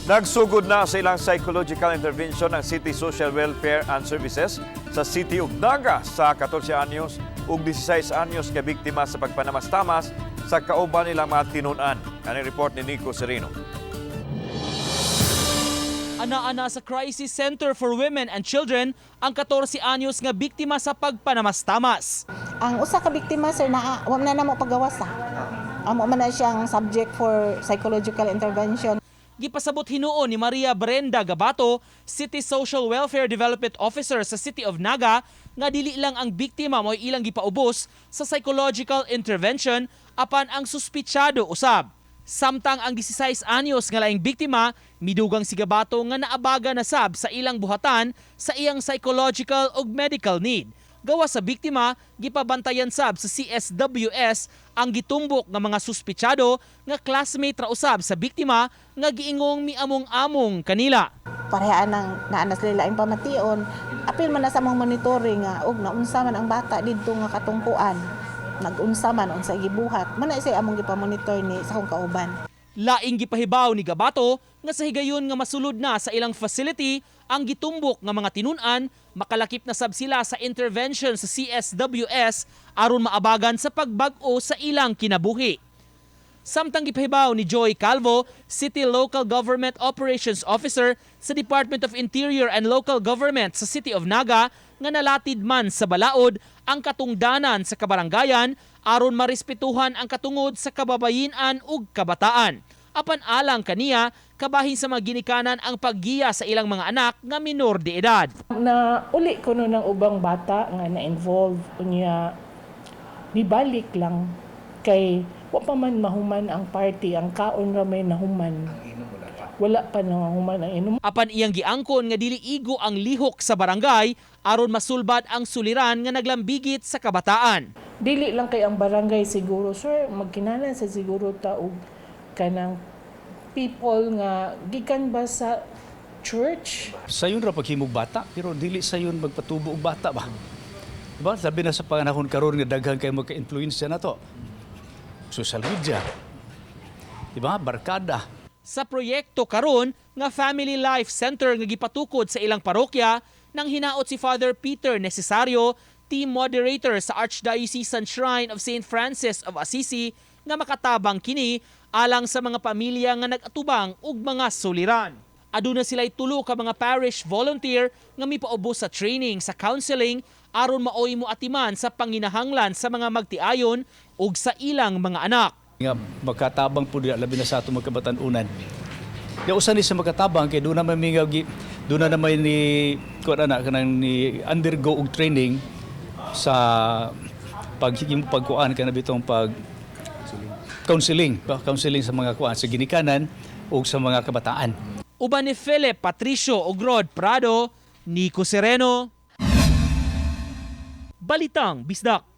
Nagsugod na sa ilang psychological intervention ang City Social Welfare and Services sa City of Naga sa 14 anyos ug 16 anyos nga biktima sa pagpanamastamas sa kauban nilang mga tinun-an. Ani report ni Nico Sereno. Ana-ana sa Crisis Center for Women and Children ang 14 anyos nga biktima sa pagpanamastamas. Ang usa ka biktima, sir, na wa na namo pagawas ah. Amo man na siyang subject for psychological intervention. Gipasabot hinuon ni Maria Brenda Gabato, City Social Welfare Development Officer sa City of Naga, nga dili lang ang biktima mo'y ilang gipaubos sa psychological intervention apan ang suspitsado usab. Samtang ang 16 anyos nga laing biktima, midugang si Gabato nga naabaga na sab sa ilang buhatan sa iyang psychological ug medical need. Gawa sa biktima, gipabantayan sab sa CSWS ang gitumbok nga mga suspitsado nga classmate ra usab sa biktima nga giingong miamong-among kanila. Parehaan ng naa na sila laing pamation, apil man na sa among monitoring nga og naunsa man ang bata didto nga katungkuan. Nagunsa man, unsa gibuhat. Man na siya among gipamonitor ni sa akong kauban. Laing gipahibaw ni Gabato nga sa higayon nga masulod na sa ilang facility ang gitumbok nga mga tinun-an, makalakip na sab sila sa intervention sa CSWS aron maabagan sa pagbag-o sa ilang kinabuhi. Samtang gipahibaw ni Joy Calvo, City Local Government Operations Officer sa Department of Interior and Local Government sa City of Naga, nga nalatid man sa balaod ang katungdanan sa kabaranggayan aron marespetuhan ang katungod sa kababayin-an ug kabataan. Apan alang kaniya, kabahin sa mga ginikanan ang paggiya sa ilang mga anak nga minor de edad. Na uli ko no ng ubang bata nga na-involve, unya nibalik lang kay wa pa man mahuman ang party, ang kaon ra may nahuman, wala pa nahuman ang inom. Apan iyang giangkon nga dili igo ang lihok sa barangay aron masulbad ang suliran nga naglambigit sa kabataan. Dili lang kay ang barangay siguro, sir, magkinahanglan sa siguro ta og kanang people nga gikan ba sa church. Sayon ra paghimog bata, pero dili sayon magpatubo og bata ba. Diba? Sabi na sa panahon karon nga daghan kay magka-influensya na to. Social media. Diba? Barkada. Sa proyekto karon nga Family Life Center nga gipatukod sa ilang parokya, nang hinaot si Father Peter Necesario, team moderator sa Archdiocesan Shrine of St. Francis of Assisi, nga makatabang kini alang sa mga pamilya nga nag-atubang og mga suliran. Aduna sila'y tulo ka mga parish volunteer nga mipaubos sa training sa counseling aron maoy mo atiman sa panginahanglan sa mga magtiayon ug sa ilang mga anak. Nga makatabang po diya labi na sa ato mga kabatan-unan. Ya usa ni sa makatabang kay doon naman mi nga doon na naman ni kuan ana kanang ni undergo og training sa pagkuan kana bitong pag counseling ba, counseling sa mga kuan sa ginikanan ug sa mga kabataan. Uban ni Philip Patricio ug Rod Prado, Nico Sereno. Balitang Bisdak.